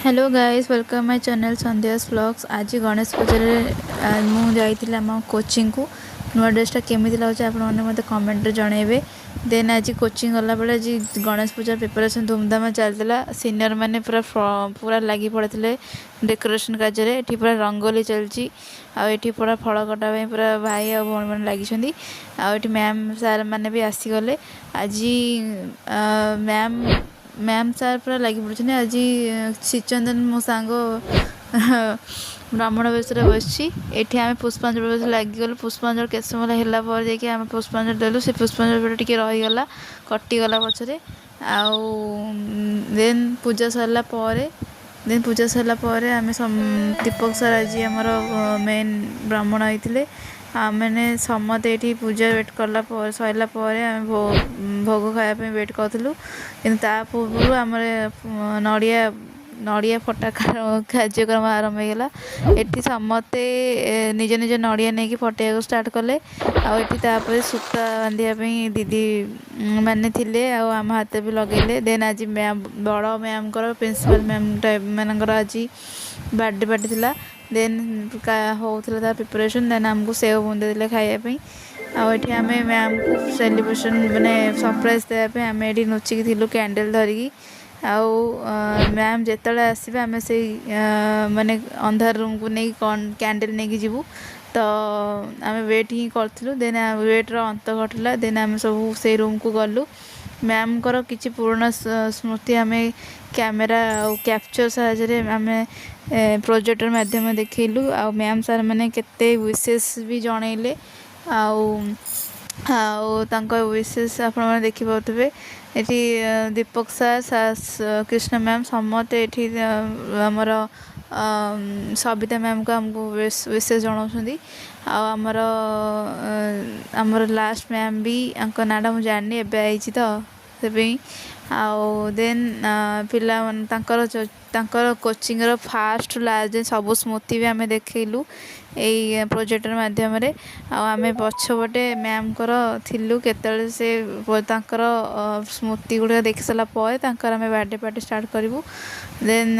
Hello guys, welcome my channel Sandhya's Vlogs। ଆଜି ଗଣେଶ ପୂଜାରେ ମୁଁ ଯାଇଥିଲି ଆମ କୋଚିଂକୁ। ନୂଆ ଡ୍ରେସ୍ଟା କେମିତି ଲାଗୁଛି, ଆପଣମାନେ ମୋତେ କମେଣ୍ଟରେ ଜଣାଇବେ। ଦେନ୍ ଆଜି କୋଚିଂ ଗଲାବେଳେ ଆଜି ଗଣେଶ ପୂଜା ପ୍ରିପାରେସନ୍ ଧୁମଧାମ ଚାଲିଥିଲା। ସିନିୟର ମାନେ ପୁରା ପୁରା ଲାଗି ପଡ଼ିଥିଲେ ଡେକୋରେସନ୍ କାର୍ଯ୍ୟରେ। ଏଠି ପୁରା ରଙ୍ଗୋଲି ଚାଲିଛି ଆଉ ଏଠି ପୁରା ଫଳ କଟା ପାଇଁ ପୁରା ଭାଇ ଆଉ ଭଉଣୀମାନେ ଲାଗିଛନ୍ତି। ଆଉ ଏଠି ମ୍ୟାମ୍ ସାର୍ ମାନେ ବି ଆସିଗଲେ। ଆଜି ମ୍ୟାମ୍ ମ୍ୟାମ୍ ସାର୍ ପୁରା ଲାଗି ପଡ଼ିଛନ୍ତି। ଆଜି ଶ୍ରୀଚନ୍ଦନ, ମୋ ସାଙ୍ଗ, ବ୍ରାହ୍ମଣ ବେଶରେ ବସିଛି। ଏଠି ଆମେ ପୁଷ୍ପାଞ୍ଜଳି ବେଶ ଲାଗିଗଲୁ। ପୁଷ୍ପାଞ୍ଜଳି କେତେ ସମୟ ହେଲା ପରେ ଯାଇକି ଆମେ ପୁଷ୍ପାଞ୍ଜଳି ଦେଲୁ। ସେ ପୁଷ୍ପାଞ୍ଜଳି ବେଳ ଟିକେ ରହିଗଲା, କଟିଗଲା ପଛରେ। ଆଉ ଦେନ୍ ପୂଜା ସରିଲା ପରେ ଆମେ ଦୀପକ ସାର୍ ଆଜି ଆମର ମେନ୍ ବ୍ରାହ୍ମଣ ହେଇଥିଲେ। ଆମେମାନେ ସମସ୍ତେ ଏଠି ପୂଜା ୱେଟ୍ କଲା ପରେ, ସରିଲା ପରେ ଆମେ ଭୋଗ ଖାଇବା ପାଇଁ ୱେଟ୍ କରିଥିଲୁ। କିନ୍ତୁ ତା ପୂର୍ବରୁ ଆମର ନଡ଼ିଆ ନଡ଼ିଆ ଫଟା କାର୍ଯ୍ୟକ୍ରମ ଆରମ୍ଭ ହେଇଗଲା। ଏଠି ସମସ୍ତେ ନିଜ ନିଜ ନଡ଼ିଆ ନେଇକି ଫଟେଇବାକୁ ଷ୍ଟାର୍ଟ କଲେ। ଆଉ ଏଠି ତାପରେ ସୂତା ବାନ୍ଧିବା ପାଇଁ ଦିଦି ମାନେ ଥିଲେ ଆଉ ଆମ ହାତ ବି ଲଗେଇଲେ। ଦେନ୍ ଆଜି ମ୍ୟାମ୍, ବଡ଼ ମ୍ୟାମ୍ଙ୍କର, ପ୍ରିନ୍ସିପାଲ୍ ମ୍ୟାମ୍ ମାନଙ୍କର ଆଜି ବାର୍ଥଡ଼େ ପାର୍ଟି ଥିଲା। ଦେନ୍ ହେଉଥିଲା ତା ପ୍ରିପାରେସନ୍। ଦେନ୍ ଆମକୁ ସେଓ ବୁନ୍ଦି ଦେଲେ ଖାଇବା ପାଇଁ। ଆଉ ଏଠି ଆମେ ମ୍ୟାମ୍କୁ ସେଲିବ୍ରେସନ୍ ମାନେ ସରପ୍ରାଇଜ୍ ଦେବା ପାଇଁ ଆମେ ଏଠି ଲୁଚିକି ଥିଲୁ କ୍ୟାଣ୍ଡେଲ୍ ଧରିକି। ଆଉ ମ୍ୟାମ୍ ଯେତେବେଳେ ଆସିବେ, ଆମେ ସେଇ ମାନେ ଅନ୍ଧାର ରୁମ୍କୁ ନେଇକି କ'ଣ କ୍ୟାଣ୍ଡେଲ୍ ନେଇକି ଯିବୁ। ତ ଆମେ ୱେଟ୍ ହିଁ କରିଥିଲୁ। ଦେନ୍ ୱେଟ୍ର ଅନ୍ତ ଘଟିଲା। ଦେନ୍ ଆମେ ସବୁ ସେଇ ରୁମ୍କୁ ଗଲୁ। ମ୍ୟାମ୍ଙ୍କର କିଛି ପୁରୁଣା ସ୍ମୃତି ଆମେ କ୍ୟାମେରା ଆଉ କ୍ୟାପଚର୍ ସାହାଯ୍ୟରେ ଆମେ ପ୍ରୋଜେକ୍ଟର ମାଧ୍ୟମରେ ଦେଖେଇଲୁ। ଆଉ ମ୍ୟାମ୍ ସାର୍ ମାନେ କେତେ ୱିଶେସ୍ ବି ଜଣେଇଲେ। ଆଉ ଆଉ ତାଙ୍କ ୱିଶେସ୍ ଆପଣମାନେ ଦେଖିପାରୁଥିବେ। ଏଠି ଦୀପକ ସାର୍, କୃଷ୍ଣ ମ୍ୟାମ୍, ସମସ୍ତେ ଏଠି ଆମର ସବିତା ମ୍ୟାମ୍କୁ ଆମକୁ ୱିଶେସ୍ ଜଣାଉଛନ୍ତି। ଆଉ ଆମର ଆମର ଲାଷ୍ଟ ମ୍ୟାମ୍ ବି, ୟାଙ୍କ ନାଁଟା ମୁଁ ଜାଣିନି, ଏବେ ଆଇଛି ତ ସେଥିପାଇଁ। ଆଉ ଦେନ୍ ପିଲାମାନେ ତାଙ୍କର ତାଙ୍କର କୋଚିଂର ଫାଷ୍ଟ ଲାଷ୍ଟ ଯାଏଁ ସବୁ ସ୍ମୃତି ବି ଆମେ ଦେଖେଇଲୁ ଏଇ ପ୍ରୋଜେକ୍ଟର ମାଧ୍ୟମରେ। ଆଉ ଆମେ ପଛପଟେ ମ୍ୟାମ୍ଙ୍କର ଥିଲୁ, କେତେବେଳେ ସେ ତାଙ୍କର ସ୍ମୃତି ଗୁଡ଼ିକ ଦେଖି ସାରିଲା ପରେ ତାଙ୍କର ଆମେ ବାର୍ଥଡ଼େ ପାର୍ଟି ଷ୍ଟାର୍ଟ କରିବୁ। ଦେନ୍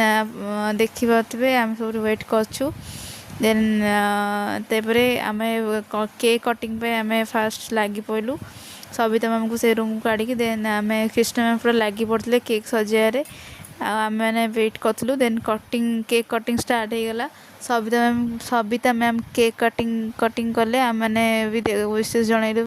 ଦେଖିପାରୁଥିବେ, ଆମେ ସବୁ ୱେଟ୍ କରିଛୁ। ଦେନ୍ ତାପରେ ଆମେ କେକ୍ କଟିଂ ପାଇଁ ଆମେ ଫାଷ୍ଟ ଲାଗି ପଡ଼ିଲୁ ସବିତା ମ୍ୟାମ୍କୁ ସେ ରୁମ୍କୁ କାଢ଼ିକି। ଦେନ୍ ଆମେ କୃଷ୍ଣ ମ୍ୟାମ୍ ପୁରା ଲାଗି ପଡ଼ିଥିଲେ କେକ୍ ସଜେଇବାରେ ଆଉ ଆମେମାନେ ୱେଟ୍ କରିଥିଲୁ। ଦେନ୍ କଟିଂ କେକ୍ କଟିଂ ଷ୍ଟାର୍ଟ ହେଇଗଲା। Sabita ma'am Sabita ma'am cake cutting କଲେ। ଆମେମାନେ ବି ୱିଶେସ୍ ଜଣେଇଲୁ।